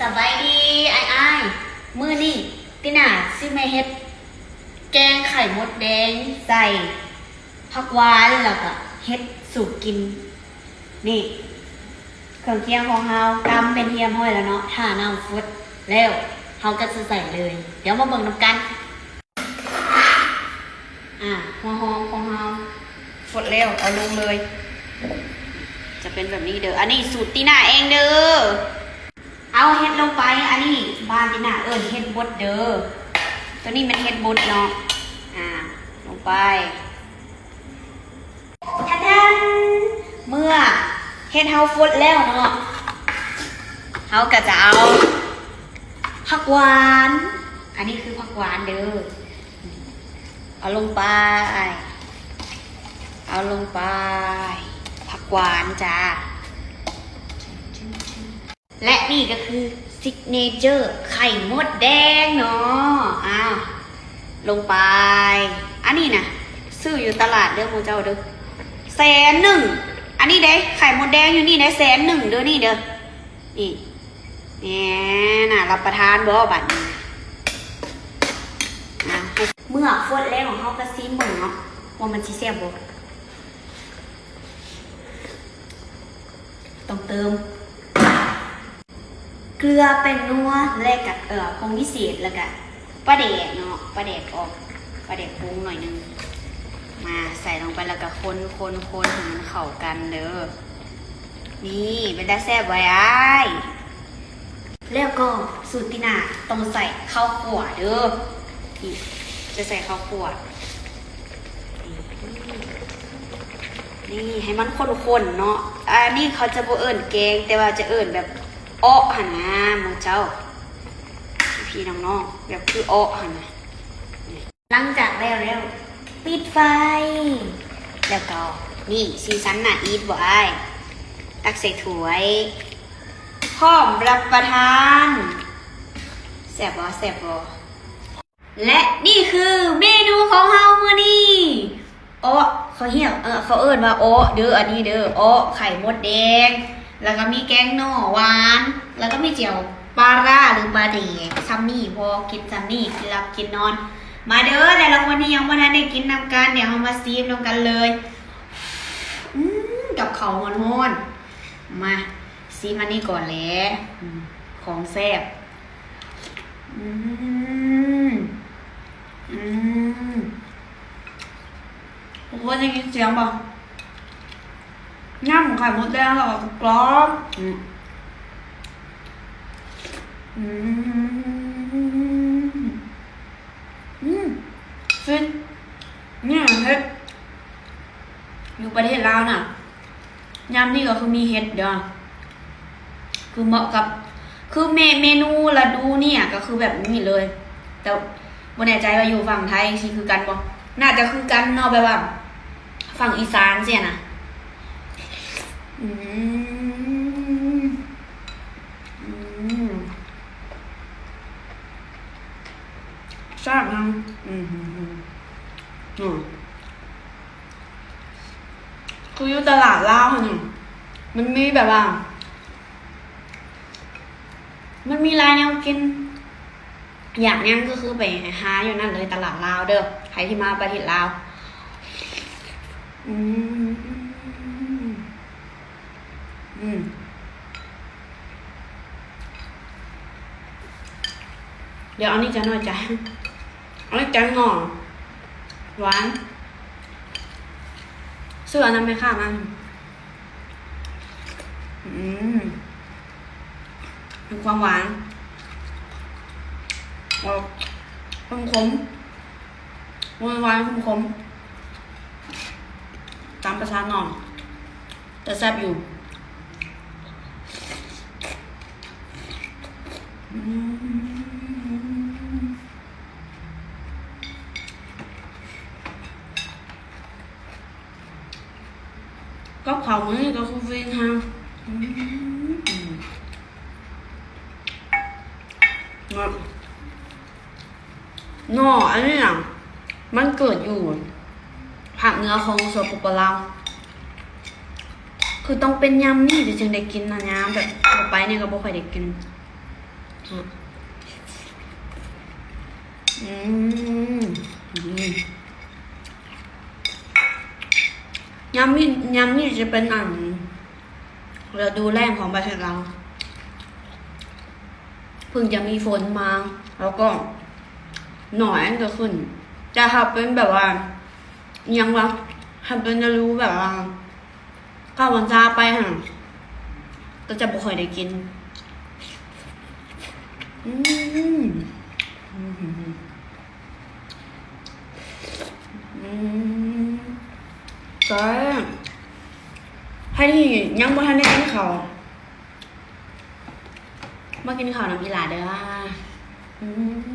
ສະບາຍດີອ້າຍໆ ມື້ນີ້ຕິນາຊິມາເຮັດແກງໄຂ່ມົດແດງໃສ່ຜັກຫວານ ແລ້ວກະເຫັດສູ່ກິນ. ນີ້ ເຄື່ອງຄຽງຂອງເຮົາຕຳເປັນທີ່ຮຽບຮ້ອຍແລ້ວເນາະ, ຖ້ານ້ຳຟົດແລ້ວເຮົາກະຈະໃສ່ເລີຍ. ດຽວມາເບິ່ງນຳກັນ. ອາ ຫົວຫອມຂອງເຮົາຟົດແລ້ວ ເອົາລົງເລີຍ. ຈະເປັນແບບນີ້ເດີ. ອັນນີ້ສູດຕິນາເອງເດີ. ເອົາເຫັດລົງໄປ. ອັນນີ້ບ້ານຕິນາເອີ້ນເຫັດບົດເດີ. ໂຕນີ້ແມ່ນເຫັດບົດເນາະ. ອາ ລົງໄປ. ທະແທນ! ເມື່ອເຫັດເຮົາຟົດແລ້ວເນາະ, ເຮົາກະຈະເອົາຜັກຫວານ, ອັນນີ້ຄືຜັກຫວານເດີ, ເອົາລົງໄປ, ເອົາລົງໄປ, ຜັກຫວານຈ້າ. ແລະນີ້ກະຄືຊິກເນເຈີໄຂ່ມົດແດງເນາະ. ອ້າວ ລົງໄປ. ອັນນີ້ນະ ຊື້ຢູ່ຕະຫຼາດເດີໝູ່ເຈົ້າເດີ ແສນໜຶ່ງ. ອັນນີ້ເດ້ ໄຂ່ມົດແດງຢູ່ນີ້ເດ້ ແສນໜຶ່ງເດີ ນີ້ເດີ ນີ້. ແນ່ນະ ຮັບປະທານບໍ່ບາດນີ້? ເມື່ອຟົດແລ້ວ ເຮົາກະຊີມເບິ່ງເນາະ ວ່າມັນຊິແຊບບໍ່. ຕ້ອງເຕີມເກືອ ແປ້ງນົວ ແລະກະ ເອີ ຜົງພິເສດ ແລ້ວກະປາແດກເນາະ, ປາແດກອອກ ປາແດກປຸງໜ້ອຍໜຶ່ງ ມາໃສ່ລົງໄປ ແລ້ວກະຄົນໆໆ ໃຫ້ມັນເຂົ້າກັນເດີ. ນີ້ ເປັນຕາແຊບບໍ່ອ້າຍ? ແລ້ວກໍສູດຕິນາຕ້ອງໃສ່ເຂົ້າຂົ້ວເດີ. ນີ້ ຈະໃສ່ເຂົ້າຂົ້ວ ນີ້ ໃຫ້ມັນຂຸ້ນໆເນາະ. ອັນນີ້ເຂົາຈະບໍ່ເອີ້ນແກງ ແຕ່ວ່າຈະເອີ້ນແບບເອາະຫັ້ນນະໝູ່ເຈົ້າ ພີ່ໆນ້ອງໆ ແບບຄືເອາະຫັ້ນນະ. ຫຼັງຈາກແລ້ວແລ້ວ ປິດໄຟ ແລ້ວກໍ ນີ້ ສີສັນໜ້າອິດບໍ່ອ້າຍ? ຕັກໃສ່ຖ້ວຍ ພ້ອມຮັບປະທານ. ແຊບບໍ່? ແຊບບໍ່? ແລະນີ້ຄືເມນູຂອງເຮົາມື້ນີ້ ເອາະ ເຂົາຮຽກ ເອີ ເຂົາເອີ້ນວ່າເອາະເດີ ອັນນີ້ເດີ ເອາະໄຂ່ມົດແດງ ແລ້ວກໍມີແກງໜໍ່ຫວານ ແລ້ວກໍມີແຈ່ວປາຮ້າ ຫຼືປາແດກ. ຊ່ຳນີ້ພໍກິນ ຊ່ຳນີ້ກິນຫຼັບກິນນອນ. ມາເດີ ແຕ່ລະຄົນທີ່ຍັງບໍ່ທັນໄດ້ກິນນຳກັນ ດຽວເຮົາມາຊີມນຳກັນເລີຍ. ອືມ ກັບເຂົ້າຮ້ອນໆ. ມາຊີມອັນນີ້ກ່ອນແຫຼະ ອືມ ຂອງແຊບ. ອືມ ອືມ ທຸກຄົນໄດ້ຍິນສຽງບໍ່? ຍຳໄຂ່ມົດແດງແລ້ວກໍກະກອບ. ອືມ ອືມ ອືມ ຟິນ. ນີ້ເຫັດ ຢູ່ປະເທດລາວນະ ຍາມນີ້ກໍຄືມີເຫັດເດີ ຄືເໝາະກັບ ຄືເມ ເມນູລະດູນີ້ກໍຄືແບບນີ້ເລີຍ. ແຕ່ບໍ່ແນ່ໃຈວ່າຢູ່ຝັ່ງໄທຊິຄືກັນບໍ່? ໜ້າຈະຄືກັນເນາະ ແບບວ່າຝັ່ງອີສານຊີ້ນະ. ອືມ ອືມ ແຊບນຳ. ອືມ ອືມ ຄືຢູ່ຕະຫຼາດລາວຫັ້ນ ມັນມີແບບວ່າ ມັນມີຫຼາຍແນວກິນ. ຢາກຫຍັງກໍຄືໄປຫາຢູ່ນັ້ນເລີຍ ຕະຫຼາດລາວເດີ ໃຜທີ່ມາປະເທດລາວ. ອືມ ອືມ ດຽວອັນນີ້ຈະນ້ອຍໃຈ ອັນນີ້ແກງໜໍ່ຫວານ ຊື້ອັນນັ້ນແມ່ຄ້າມາ. ອືມ ມີຄວາມຫວານ ອອກຂົມໆ ຫວານໆ ຂົມໆ ຕາມພາສານ້ອງ ແຕ່ແຊບຢູ່. ອືມ ກັບເຂົ້າມື້ນີ້ກໍຄືຟິນແຮງ. ອືມ ເນາະ ໜໍ່ອັນນີ້ນະ ມັນເກີດຢູ່ພາກເໜືອຂອງ ສປປ ລາວ ຄືຕ້ອງເປັນຍາມນີ້ເຮົາຈຶ່ງໄດ້ກິນນະ ຍາມແບບທົ່ວໄປນີ້ກໍບໍ່ຄ່ອຍໄດ້ກິນ. ອືມ ອືມ ຍາມນີ້ ຍາມນີ້ຈະເປັນ ອັນ ລະດູແລ້ງຂອງປະເທດລາວ ເພິ່ງຈະມີຝົນມາ ແລ້ວກໍໜອນກໍຂຶ້ນ. ແຕ່ຖ້າເປັນແບບວ່າ ອີ່ຫຍັງວະ ຖ້າເປັນລະດູແບບວ່າ ເຂົ້າພັນສາໄປຫັ້ນ ກໍຈະບໍ່ຄ່ອຍໄດ້ກິນ. ອືມ ອືມ ອືມ ແຊບ. ໃຜທີ່ຍັງບໍ່ທັນໄດ້ກິນເຂົ້າ ມາກິນເຂົ້ານຳອີ່ຫຼ້າເດີ້. ອືມ